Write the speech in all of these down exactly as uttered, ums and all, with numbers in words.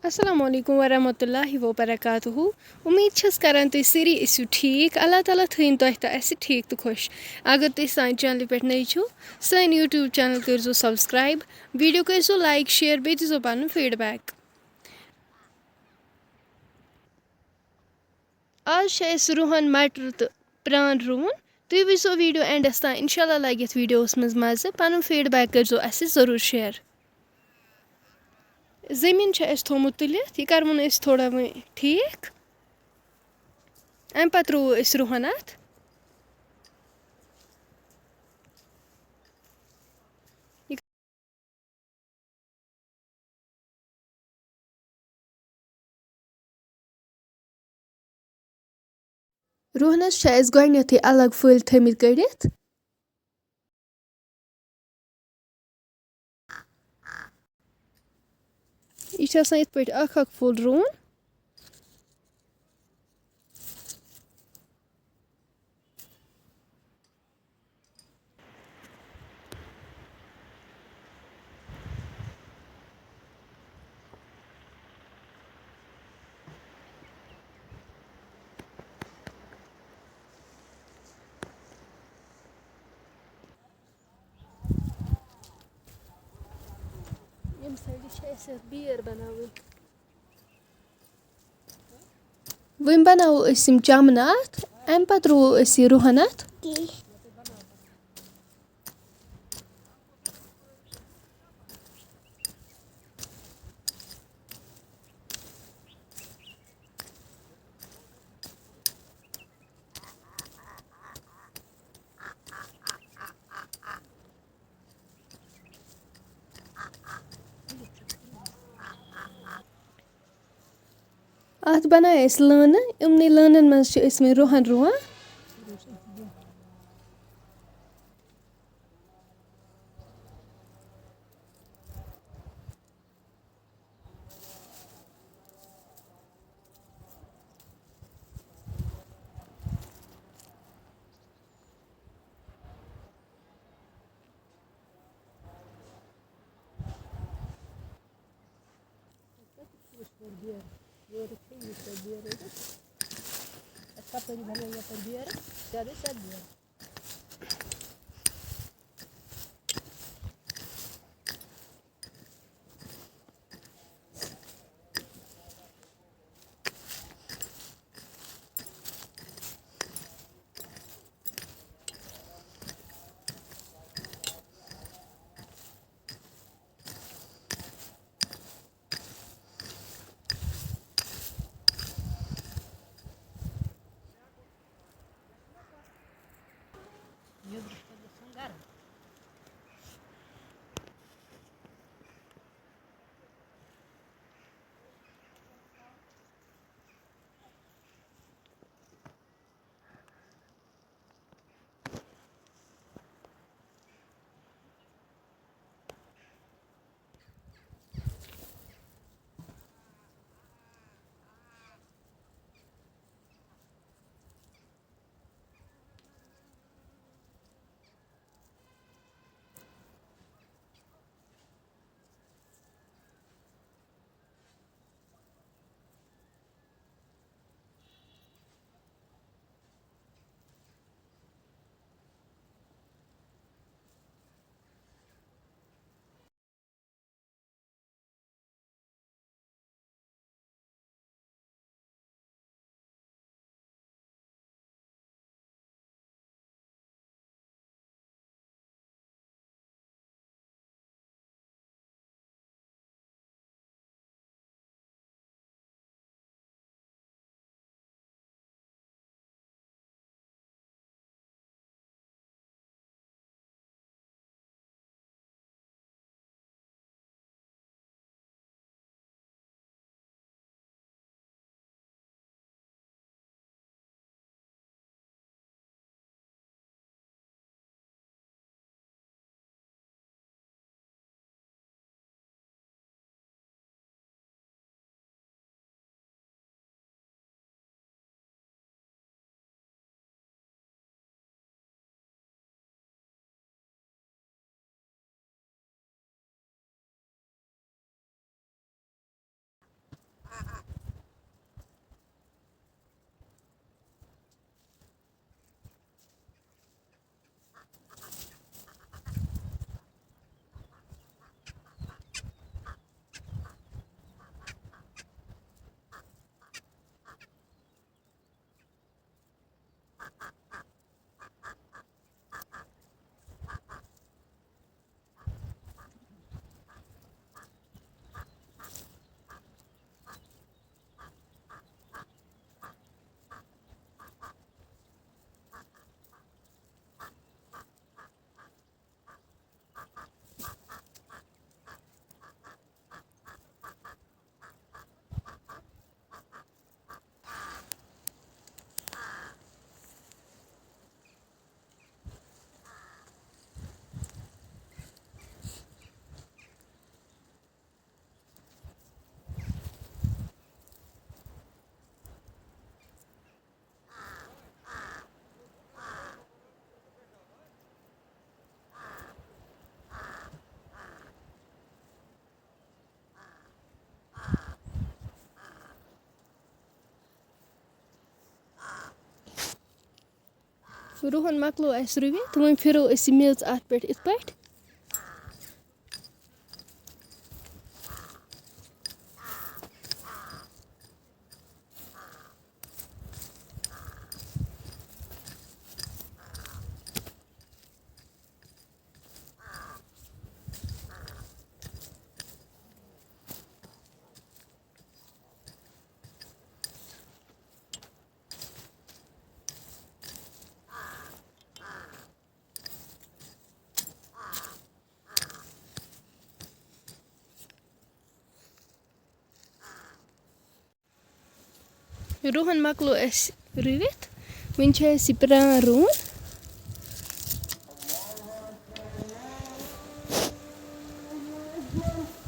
السلام علیکم ورحمۃ اللہ وبرکاتہ۔ امید چھس کران تُہۍ سٲری ٲسِو ٹھیٖک۔ اللہ تعالیٰ تھٲیِن تۄہہِ تہٕ اَسہِ ٹھیٖک تہٕ خۄش۔ اگر تُہۍ سانہِ چینلہِ پٮ۪ٹھ نٔے چھِو، سٲنۍ YouTube channel کٔرۍزیو subscribe، video کٔرۍزیو like، share، بیٚیہِ دیٖزیو پنُن feedback۔ آز چھِ اَسہِ رُہَن، مَٹر تہٕ پرٛان رُوُن۔ تُہۍ وٕچھزیو video endس تام، اِنشاء اللہ لَگہِ یَتھ videoس منٛز مَزٕ۔ پَنُن feedback کٔرۍزیو اَسہِ ضروٗر share۔ زٔمیٖن چھُ اَسہِ تھوٚومُت تُلِتھ، یہِ کَرٕوُن أسۍ تھوڑا وۄنۍ ٹھیٖک۔ اَمہِ پَتہٕ رُوو أسۍ رُہَن اَتھ۔ رُہنَس چھِ اَسہِ گۄڈٕنٮ۪تھٕے الگ پھٔلۍ تھٲومٕتۍ کٔڑِتھ۔ یہِ چھُ آسان یِتھ پٲٹھۍ اَکھ اَکھ پھوٚل رُوُن۔ ییٚمہِ سایڈٕ چھِ اَسہِ اَتھ بیرٕ بَناوٕنۍ۔ وۄنۍ بَناوو أسۍ یِم چَمنہٕ اَتھ، اَمہِ پَتہٕ رُوو أسۍ یہِ رُہَن اَتھ۔ اَتھ بَنایہِ اَسہِ لٲنہٕ۔ یِمنٕے لٲنَن منٛز چھِ أسۍ وۄنۍ رُہَن رُوان۔ یورٕ چھِ یہِ سۄ بیرٕ أسۍ کَپٲرۍ بَنٲو یَپٲرۍ بیرٕ، زیادَے سۄ بیرٕ۔ رُہَن مۄکلو اَسہِ رُوِتھ، وۄنۍ پھِرو أسۍ یہِ میٚژ اَتھ پٮ۪ٹھ یِتھ پٲٹھۍ۔ رُہَن مۄکلو اَسہِ رُوِتھ، وۄنۍ چھِ اَسہِ یہِ پرٛان رُوُن۔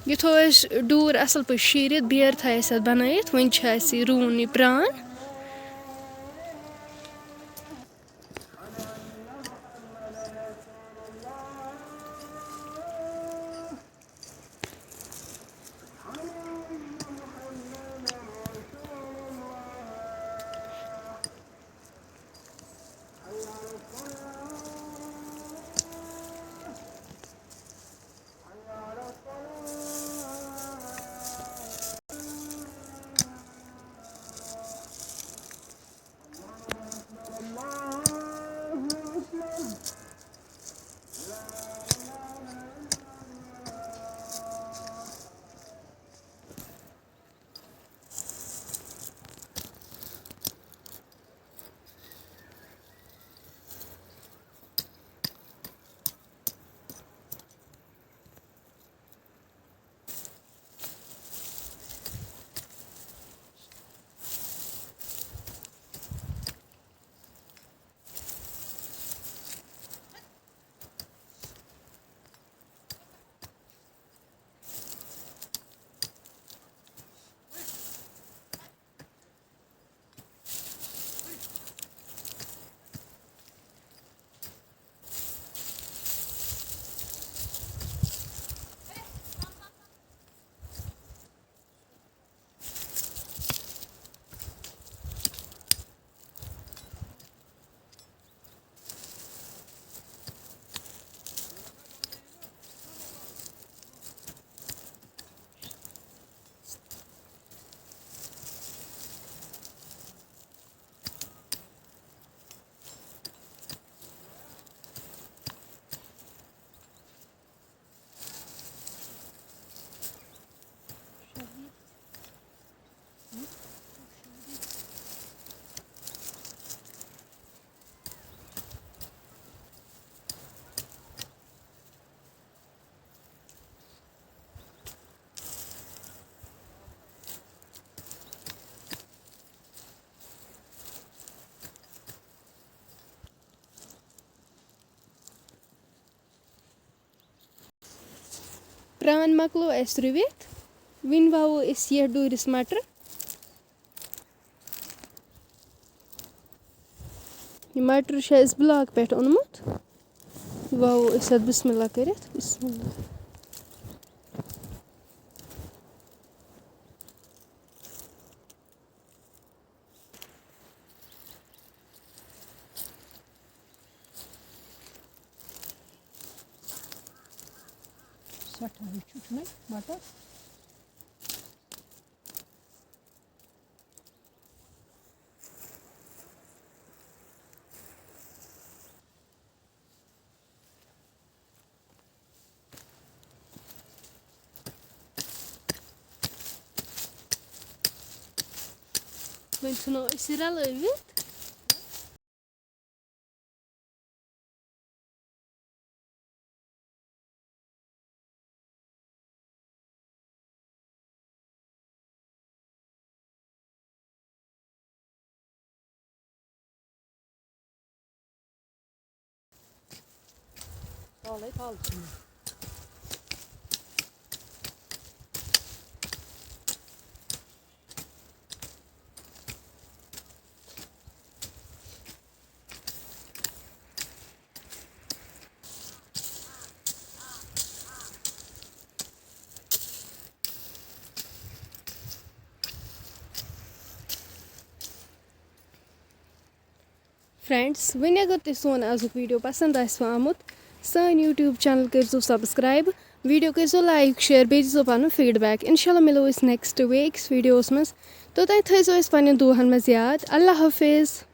یہِ تھوٚو اَسہِ ڈوٗر اَصٕل پٲٹھۍ شیٖرِتھ، بیرٕ تھایہِ اَسہِ اَتھ بَنٲیِتھ۔ وۄنۍ چھِ اَسہِ یہِ رُوُن، یہِ پرٛان۔ پرٛان مۄکلو اَسہِ رُوِتھ، وۄنۍ وَوو أسۍ یَتھ ڈوٗرِس مَٹر۔ یہِ مَٹر چھُ اَسہِ block پٮ۪ٹھ اوٚنمُت، یہِ وَوو أسۍ اَتھ بِسمِ اللہ کٔرِتھ، بِسمِ اللہ۔ سٮ۪ٹھاہ ہیوٚچھُکھ نَے مَٹر۔ وۄنۍ ژھٕنو أسۍ یہِ رَلٲوِتھ۔ تَلَے تَل چھُنہٕ۔ فرینڈز، وۄنۍ اگر تۄہہِ سون آزُک ویٖڈیو پَسنٛد آسِوٕ آمُت، سٲنۍ YouTube channel کٔرۍزیو subscribe، ویٖڈیو کٔرۍزیو like share، بیٚیہِ دیٖزیو پَنُن feedback۔ اِنشاء اللہ مِلو أسۍ next week کِس ویٖڈیوَس منٛز۔ توٚتام تھٲیزیو أسۍ پَنٕنٮ۪ن دُعاہَن منٛز یاد۔ اللہ حافظ۔